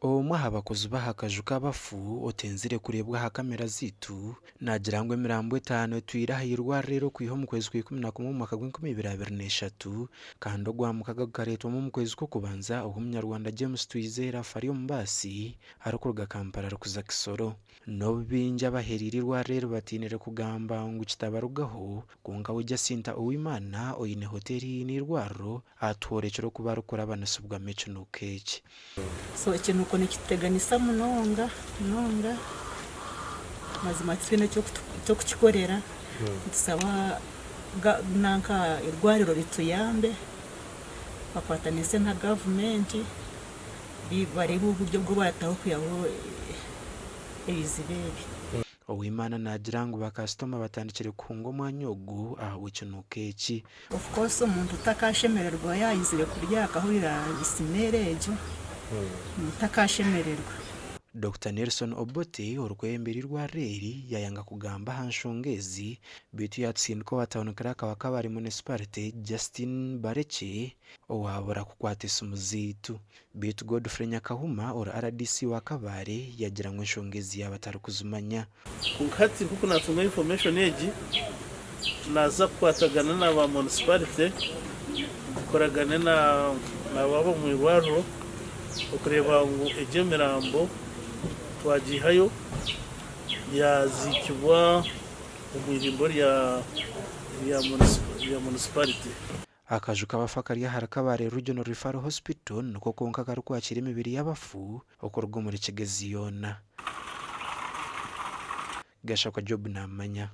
Omwe aha bakozi b'aha kaju k'abafu otenzire kureebwa aha kamera zaitu naagira ngu emirambo etaano etwire aha irwariro eri okwiha omu kwezi kwa 11 omu mwaka gw'enkumi ibiri abiri n'eshatu kandi ogwa mukaga gukareetwamu omu kwezi kw'okubanza obu Omunyarwanda James Twizere afa ari omu baasi arikuruga Kampala arikuza Kisoro. N'obu baingi abahereire eirwariro eri batiinire kugamba ngu kitabarugaho, kwonka we Jacinta Uwimana oine hoteeri haihi n'eirwariro atworekire oku barikurabanisibwamu ekinuuko eki. So ekinuuko nikituteganisa munonga munonga mazima titwine ekyokukikorera nitusaba nanka irwariro rituyambe bakwatanise na gavumenti bareebe oburyo obu barataho kwihaho ebizibu ebi. Uwimana naagira ngu bakasitoma batandikire kuhunga omwanya ogu ahabw'ekinuuko eki. Of course omuntu takashemererwa yaayizire kurya akahurira smell egyo, omuntu takashemererwa. Dokita Nelson Obote orikwebembera eirwariro eri yaayanga kugamba aha nshonga ezi beitu yaatusindika owa Town Clerk wa Kabale Municipality, Justine Barekye owaabura kukwata esimu zaitu. Beitu Godfrey Nyakahuma ori RDC wa Kabale yagira ngu enshonga ezi yaaba atarikuzimanya. Kwonka hati nk'oku naatunga information egi, naaza kukwatagana na ba municipality, nkoragane na naabo ab'omu irwariro okureeba ngu egi emirambo twagiihayo yaaziikibwa omu irimbo rya rya municipality. Akaju k'abafu akari ahari Kabale Regional Referral Hospital niko konka akarikwakiira emibiri y'abafu okuruga omuri Kigezi yoona. Gashakwa Job namanya.